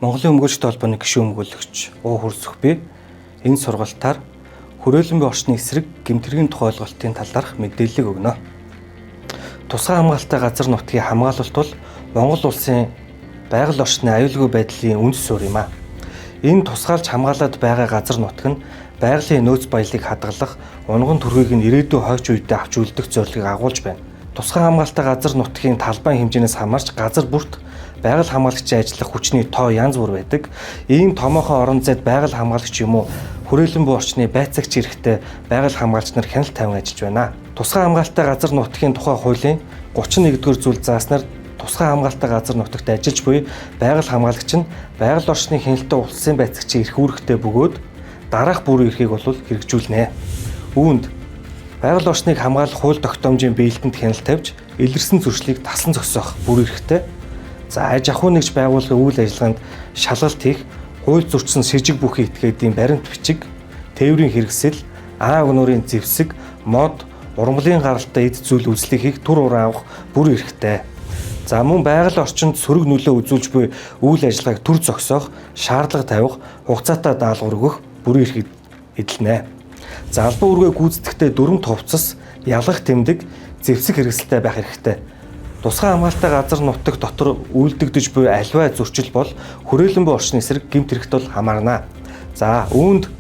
Монголын өмгөөлчдийн холбооны гишүүн өмгөөлөгч Уу Хөрсөх би энэ сургалтаар хүрээлэн буй орчны эсрэг гэмт хэргийн тухай ойлголтын талаарх мэдээллийг өгнө. Тусгай хамгаалалттай газар нутгийн хамгаалалт бол Монгол улсын байгаль орчны аюулгүй байдлын үндэс суурь юм а. Энэ тусгаалж хамгаалаад байгаа газар нутг нь байгалийн нөөц баялаг хадгалах, унган төрхийг нь ирээдүйн хойч үедээ авч үлдэх зорилгыг агуулж байна. Тусгай хамгаалалттай газар нутгийн талбайн хэмжээнээс хамаарч газар бүрт байгаль хамгаалагчийн ажиллах хүчний тоо янз бүр байдаг. Ийм томоохон орон зайд байгаль хамгаалагч юм уу хүрээлэн буй орчны байцаагч эрэхтэй байгаль хамгаалагч нар хяналт тавин ажиллаж байна. Тусгай хамгаалалттай газар нутгийн тухай хуулийн 31-р зүйл зааснаар тусгай хамгаалалттай газар нутагт ажиллаж буй байгаль хамгаалагч нь байгаль орчны хяналттай улсын байцаагчийн эрх үүрэгтэй бөгөөд дараах бүрэн эрхийг бол хэрэгжүүлнэ. Үүнд байгаль орчныг хамгаалах хууль тогтоомжийн биелэлтэнд хяналт тавьж илэрсэн зөрчлийг таслан зогсоох бүрэн эрхтэй. За, аж ахуй нэгж байгууллагын үйл ажиллагаанд шалгалт хийх, хууль зөрчсөн шижиг бүхий этгээдийн баримт бичиг, тээврийн хэрэгсэл, аа өгнөрийн зэвсэг, мод, ургамлын гаралтай эд зүйл үзлийг хийх, түр уран авах бүрэн эрхтэй. За, мөн байгаль орчинд сөрөг нөлөө үзүүлж буй үйл ажиллагааг төр зогсоох, шаардлага тавих, хугацаатай даалгавар өгөх бүрэн эрхийг эдэлнэ. За, албан үүргээ гүйцэтгэхдээ дүрм хувцас, ялгах тэмдэг, зэвсэг хэрэгсэлтэй байх хэрэгтэй. Тусгай хамгаалалттай газар нутаг дотор үйлдэгдэж буй аливаа зөрчил бол хүрээлэн буй орчны эсрэг гэмт хэрэгт бол хамаарна. За, үүнд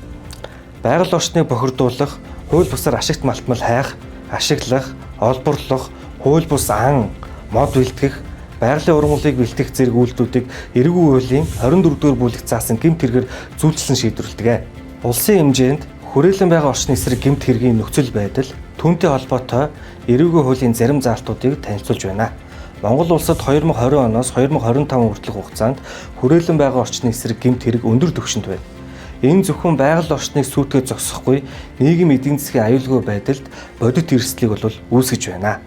байгаль орчныг бохирдуулах, хууль бусаар ашигт малтмал хайх, ашиглах, олборлох, хууль бус ан, мод бэлтгэх, байгалийн ургамлыг бэлтгэх зэрэг үйлдэлүүдийг эрүүгийн хуулийн 24-р бүлэгт заасан гэмт хэрэгээр зүйчлэн шийдвэрлэдэг. Улсын хэмжээнд хүрээлэн байгаа орчны эсрэг гэмт хэргийн нөхцөл байдал, түүнтэй холбоотой эрүүгийн хуулийн зарим заалтуудыг танилцуулж байна. Монгол улсад 2020 оноос 2025 хүртэлх хугацаанд хүрээлэн байгаа орчны эсрэг гэмт хэрэг өндөр түвшинд байна. Энэ зөвхөн байгаль орчныг сүйтгэж зогсохгүй, нийгэм эдийн засгийн аюулгүй байдалд бодит эрсдлийг бол үүсгэж байна.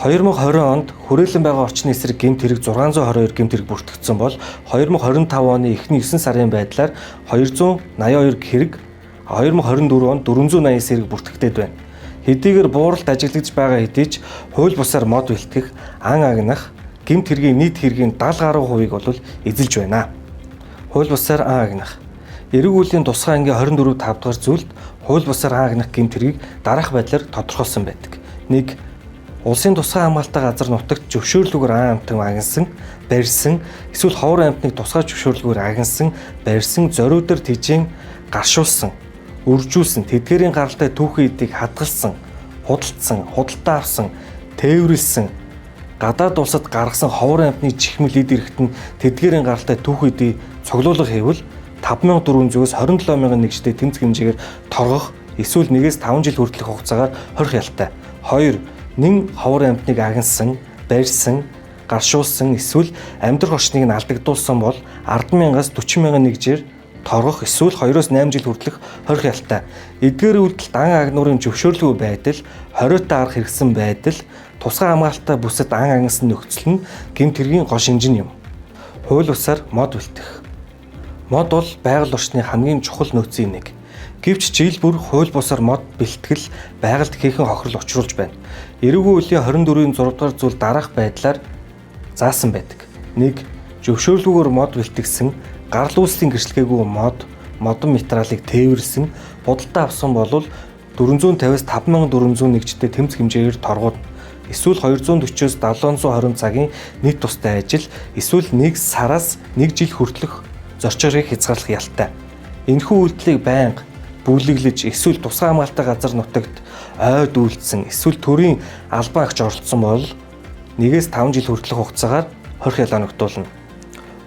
2020 онд хүрээлэн байгаа орчны эсрэг гэмт хэрэг 622 гэмт хэрэг бүртгэгдсэн бол 2025 оны эхний 9 сарын байдлаар 282 хэрэг, 2024 онд 489 хэрэг бүртгэгдээд байна. Хэдийгээр бууралт ажиглагдж байгаа хэдий ч хууль бусаар мод бэлтгэх, ан агнах гэмт хэргийн нийт хэргийн 70 гаруй хувийг бол эзэлж байна. Хууль бусаар ан агнах. Эрэг үлийн тусгай ангийн 24 5 дугаар зүйлд хууль бусаар ан агнах гэмт хэргийг дараах байдлаар тодорхойлсон байдаг. 1. Улсын тусгай хамгаалалттай газар нутагт зөвшөөрлгүйгээр ан амьтан агнасан, барьсан, эсвэл ховор амьтныг тусгай зөвшөөрлгүйгээр агнасан, барьсан, зориудаар тэжээн гаршуулсан, үржүүлсэн, тэдгээрийн гаралтай түүхэн эдийг хадгалсан, худалдсан, худалдаа авсан, тээвэрлсэн, гадаад улсад гаргасан ховор амьтны чихмэл эд эрэхт нь тэдгээрийн гаралтай түүхэн эдийг цуглуулга хийвэл 5400-аас 27000 нэгжтэй тэмцэх хэмжээгээр торгох эсвэл 1-ээс 5 жил хүртэлх хугацаагаар хорих ялтай. 2. Нэн ховор амьтныг агнасан, барьсан, гаршуулсан эсвэл амьдрах орчныг нь алдагдуулсан бол 100000-аас 40000 нэгжээр торгох эсвэл 2-оос 8 жил хүртэлх хорих ялтай. Эдгээр үйлдэлд ан агнуурын зөвшөөрлгүй байдал, хориотой арга хэрэгсэн байдал, тусгай хамгаалалттай бүсэд ан агнасан нөхцөл нь гэмт хэргийн гол шинж нь юм. Хууль бусаар мод бэлтгэх. Мод бол байгаль орчны хамгийн чухал нөөцийн нэг. Гэвч жил бүр хууль бусаар мод бэлтгэл байгальд ихээхэн хохирол учруулж байна. Эрүүгийн үеийн 24-ийн 6 дугаар зүйл дараах байдлаар заасан байдаг. 1. Зөвшөөрлгүйгээр мод бэлтгэсэн, гарал үүслийн гэрчлэгээгүй мод, модон материалыг тээвэрлсэн, худалдаа авсан бол 450-аас 5400 нэгжтэй тэмцэх хэмжээгээр торгуулна. Эсвэл 240-оос 720 цагийн нийт тустай ажил, эсвэл 1 сараас 1 жил хүртэлх зорчигыг хязгаарлах ялтай. Энэхүү үйлдэлийг байнга бүлэглэж эсвэл тусгай хамгаалалттай газар нутагт ойд үйлдсэн эсвэл төрийн албан агч оролцсон бол 1-ээс 5 жил хүртэлх хугацаагаар хорих ялаа ногдуулна.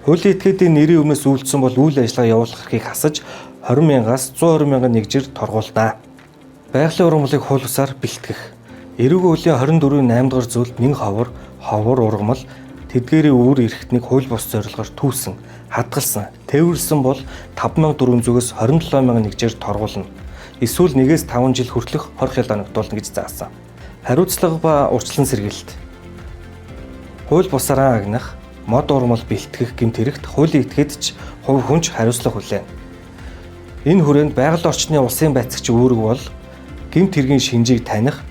Хуулийн этгээдийн нэрийн өмнөөс үйлдсэн бол үйл ажиллагаа явуулах эрхийг хасаж 20 мянгаас 120 мянган нэгжээр торгуулна. Байгалийн ургамлыг хууль бусаар бэлтгэх. Эрүүгийн хуулийн 24-ийн 8 дугаар зүйлд нэн ховор, ховор ургамал тэдгээрийн үр эрхтнийг хууль бус зорилгоор түүсэн, хадгалсан, тээвэрлсэн бол 5400-ээс 27000 нэгжээр торгуулна. Эсвэл 1-ээс 5 жил хүртэлх хорих ялаа ногдуулна гэж заасан. Хариуцлага ба урьдчилан сэргийлэлт. Хууль бусаар агнах, мод ургамал бэлтгэх гэмт хэрэгт хуулийн этгээд ч хувь хүн ч хариуцлага хүлээнэ. Энэ хүрээнд байгаль орчны улсын байцаагч үүрэг бол гэмт хэргийн шинжийг таних,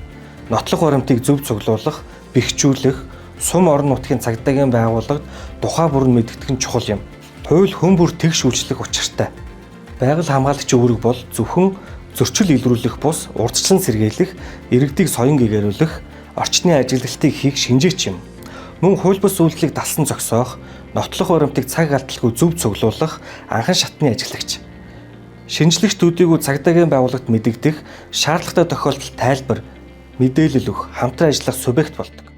нотлох баримтыг зөв цуглуулах, бэхжүүлэх, сум орон нутгийн цагдаагийн байгууллагад тухай бүрэн мэдэгдэх нь чухал юм. Хууль хүн бүр тэгш үйлчлэх учиртай. Байгаль хамгаалагчийн үүрэг бол зөвхөн зөрчил илрүүлэх бус урдчлан сэргийлэх, иргэдийг соён гэгээрүүлэх, орчны ажиглалтыг хийх шинжээч юм. Мөн хууль бус үйлдэлийг далсан зогсоох, нотлох баримтыг цаг алдалгүй зөв цуглуулах анхан шатны ажиглагч. Шинжлэгч төдийгүй цагдаагийн байгууллагт мэдэгдэх шаардлагатай тохиолдолд тайлбар, мэдээлэл өгөх, хамтран ажиллах субъект болдог.